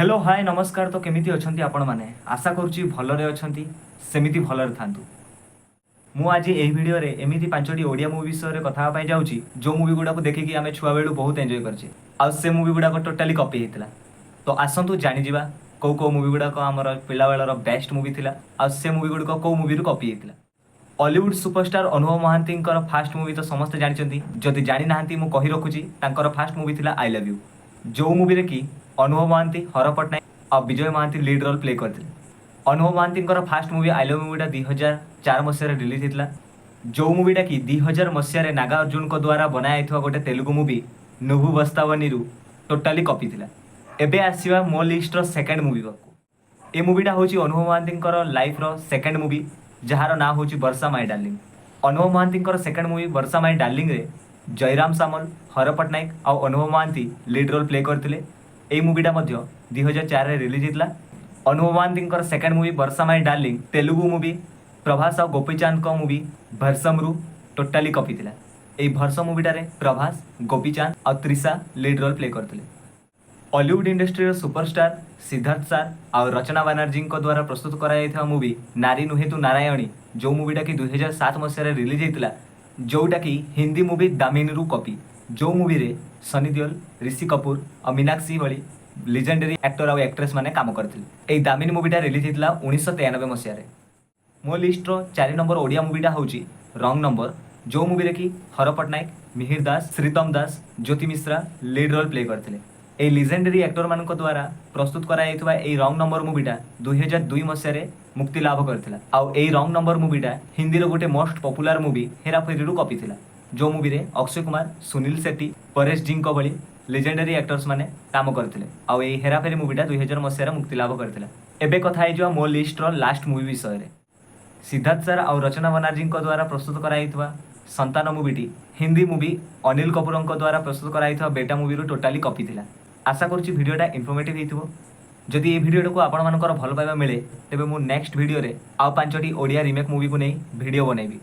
Hello, ହାଏ, ନମସ୍କାର। ତ କେମିତି ଅଛନ୍ତି ଆପଣମାନେ? ଆଶା କରୁଛି ଭଲରେ ଅଛନ୍ତି, ସେମିତି ଭଲରେ ଥାନ୍ତୁ। ମୁଁ ଆଜି ଏହି ଭିଡ଼ିଓରେ ଏମିତି ପାଞ୍ଚଟି ଓଡ଼ିଆ ମୁଭି ବିଷୟରେ କଥା ହେବା ପାଇଁ ଯାଉଛି, ଯେଉଁ ମୁଭି ଗୁଡ଼ାକୁ ଦେଖିକି ଆମେ ଛୁଆବେଳୁ ବହୁତ ଏନ୍ଜୟ କରିଛେ ଆଉ ସେ ମୁଭି ଗୁଡ଼ାକ ଟୋଟାଲି କପି ହେଇଥିଲା। ତ ଆସନ୍ତୁ ଜାଣିଯିବା କେଉଁ କେଉଁ ମୁଭି ଗୁଡ଼ାକ ଆମର ପିଲାବେଳର ବେଷ୍ଟ ମୁଭି ଥିଲା ଆଉ ସେ ମୁଭି ଗୁଡ଼ିକ କେଉଁ ମୁଭିରୁ କପି ହେଇଥିଲା। ଅଲିଉଡ୍ ସୁପରଷ୍ଟାର ଅନୁଭବ ମହାନ୍ତିଙ୍କର ଫାଷ୍ଟ ମୁଭି ତ ସମସ୍ତେ ଜାଣିଛନ୍ତି। ଯଦି ଜାଣିନାହାନ୍ତି, ମୁଁ କହି ରଖୁଛି, ତାଙ୍କର ଫାଷ୍ଟ ମୁଭି ଥିଲା I love you, ଯେଉଁ ମୁଭିରେ କି ଅନୁଭବ ମହାନ୍ତି, ହର ପଟ୍ଟନାୟକ ଆଉ Bijay Mohanty lead role play କରିଥିଲେ। ଅନୁଭବ ମହାନ୍ତିଙ୍କର ଫାଷ୍ଟ ମୁଭି I love ମୁଭିଟା 2004 ମସିହାରେ ରିଲିଜ୍ ହେଇଥିଲା, ଯେଉଁ ମୁଭିଟା କି 2000 ମସିହାରେ ନାଗା ଅର୍ଜୁନଙ୍କ ଦ୍ୱାରା ବନାଯାଇଥିବା ଗୋଟେ Telugu movie Nuvvu ବସ୍ତାବନୀରୁ totally copy ଥିଲା। ଏବେ ଆସିବା ମୋ ଲିଷ୍ଟର ସେକେଣ୍ଡ ମୁଭି ପାଖକୁ। ଏ ମୁଭିଟା ହେଉଛି ଅନୁଭବ ମହାନ୍ତିଙ୍କର ଲାଇଫ୍ର ସେକେଣ୍ଡ ମୁଭି, ଯାହାର ନାଁ ହେଉଛି ବର୍ଷା ମାଇ ଡାର୍ଲିଂ। ଅନୁଭବ ମହାନ୍ତିଙ୍କର ସେକେଣ୍ଡ ମୁଭି ବର୍ଷା ମାଇ ଡାର୍ଲିଂରେ ଜୟରାମ ସାମଲ, ହର ପଟ୍ଟନାୟକ ଆଉ Anubhav Mohanty lead role play କରିଥିଲେ। ଏଇ ମୁଭିଟା ମଧ୍ୟ 2004ରେ ରିଲିଜ୍ ହେଇଥିଲା। ଅନୁଭବ ମହାନ୍ତିଙ୍କର ସେକେଣ୍ଡ ମୁଭି ବର୍ଷା ମାଇ ଡାର୍ଲିଂ ତେଲୁଗୁ ମୁଭି ପ୍ରଭାସ ଆଉ ଗୋପୀଚାନ୍ଦଙ୍କ ମୁଭି ଭର୍ସମରୁ ଟୋଟାଲି କପି ଥିଲା। ଏଇ ଭର୍ସମ ମୁଭିଟାରେ ପ୍ରଭାସ, ଗୋପୀଚାନ୍ଦ ଆଉ ତ୍ରିଷା ଲିଡ୍ ରୋଲ୍ ପ୍ଲେ କରିଥିଲେ। ଅଲିଉଡ୍ ଇଣ୍ଡଷ୍ଟ୍ରିର ସୁପରଷ୍ଟାର ସିଦ୍ଧାର୍ଥ ସାର୍ ଆଉ ରଚନା ବାନାର୍ଜୀଙ୍କ ଦ୍ୱାରା ପ୍ରସ୍ତୁତ କରାଯାଇଥିବା ମୁଭି ନାରୀ ନୁହେଁ ତୁ ନାରାୟଣୀ, ଯେଉଁ ମୁଭିଟା କି 2007 ମସିହାରେ ରିଲିଜ୍ ହେଇଥିଲା, ଯେଉଁଟାକି ହିନ୍ଦୀ ମୁଭି ଦାମିନୀରୁ କପି, ଯେଉଁ ମୁଭିରେ ସନି ଦିଓଲ, ରିଷି କପୁର ଆଉ ମୀନାକ୍ଷୀ ଭଳି ଲିଜେଣ୍ଡାରୀ ଆକ୍ଟର ଆଉ ଆକ୍ଟ୍ରେସ୍ ମାନେ କାମ କରିଥିଲେ। ଏଇ ଦାମିନୀ ମୁଭିଟା ରିଲିଜ୍ ହେଇଥିଲା 1993 ମସିହାରେ। ମୋ ଲିଷ୍ଟର 4 ନମ୍ବର ଓଡ଼ିଆ ମୁଭିଟା ହେଉଛି ରଙ୍ଗ ନମ୍ବର, ଯେଉଁ ମୁଭିରେ କି Hara Pattanaik, Mihir Das, Sritam Das, Jyoti Mishra lead role play କରିଥିଲେ। ଏଇ ଲିଜେଣ୍ଡାରୀ ଆକ୍ଟରମାନଙ୍କ ଦ୍ୱାରା ପ୍ରସ୍ତୁତ କରାଯାଇଥିବା ଏଇ ରଙ୍ଗ ନମ୍ବର ମୁଭିଟା 2002 ମସିହାରେ ମୁକ୍ତି ଲାଭ କରିଥିଲା। ଆଉ ଏଇ ରଙ୍ଗ ନମ୍ବର ମୁଭିଟା ହିନ୍ଦୀର ଗୋଟେ ମୋଷ୍ଟ ପପୁଲାର ମୁଭି ହେରାଫେରିରୁ କପି ଥିଲା, ଯେଉଁ ମୁଭିରେ ଅକ୍ଷୟ କୁମାର, ସୁନୀଲ ସେଟ୍ଟି, ପରେଶ ଜୀଙ୍କ ଭଳି ଲିଜେଣ୍ଡାରୀ ଆକ୍ଟର୍ସ ମାନେ କାମ କରିଥିଲେ। ଆଉ ଏଇ ହେରାଫେରି ମୁଭିଟା 2000 ମସିହାରେ ମୁକ୍ତି ଲାଭ କରିଥିଲା। ଏବେ କଥା ହେଇଯିବା ମୋ ଲିଷ୍ଟର ଲାଷ୍ଟ ମୁଭି ବିଷୟରେ। ସିଦ୍ଧାର୍ଥ ସାର୍ ଆଉ ରଚନା ବାନାର୍ଜୀଙ୍କ ଦ୍ୱାରା ପ୍ରସ୍ତୁତ କରାଯାଇଥିବା ସନ୍ତାନ ମୁଭିଟି ହିନ୍ଦୀ ମୁଭି ଅନିଲ କପୁରଙ୍କ ଦ୍ୱାରା ପ୍ରସ୍ତୁତ କରାଯାଇଥିବା ବେଟା ମୁଭିରୁ ଟୋଟାଲି କପି ଥିଲା। ଆଶା କରୁଛି ଭିଡ଼ିଓଟା ଇନଫର୍ମେଟିଭ୍ ହେଇଥିବ। ଯଦି এই ଭିଡ଼ିଓଟାକୁ ଆପଣମାନଙ୍କର ଭଲ ପାଇବା ମିଳେ, ତେବେ ମୁଁ ନେକ୍ସଟ ଭିଡ଼ିଓରେ ଆଉ ପାଞ୍ଚଟି ଓଡ଼ିଆ ରିମେକ୍ ମୁଭିକୁ ନେଇ ଭିଡ଼ିଓ ବନେଇବି।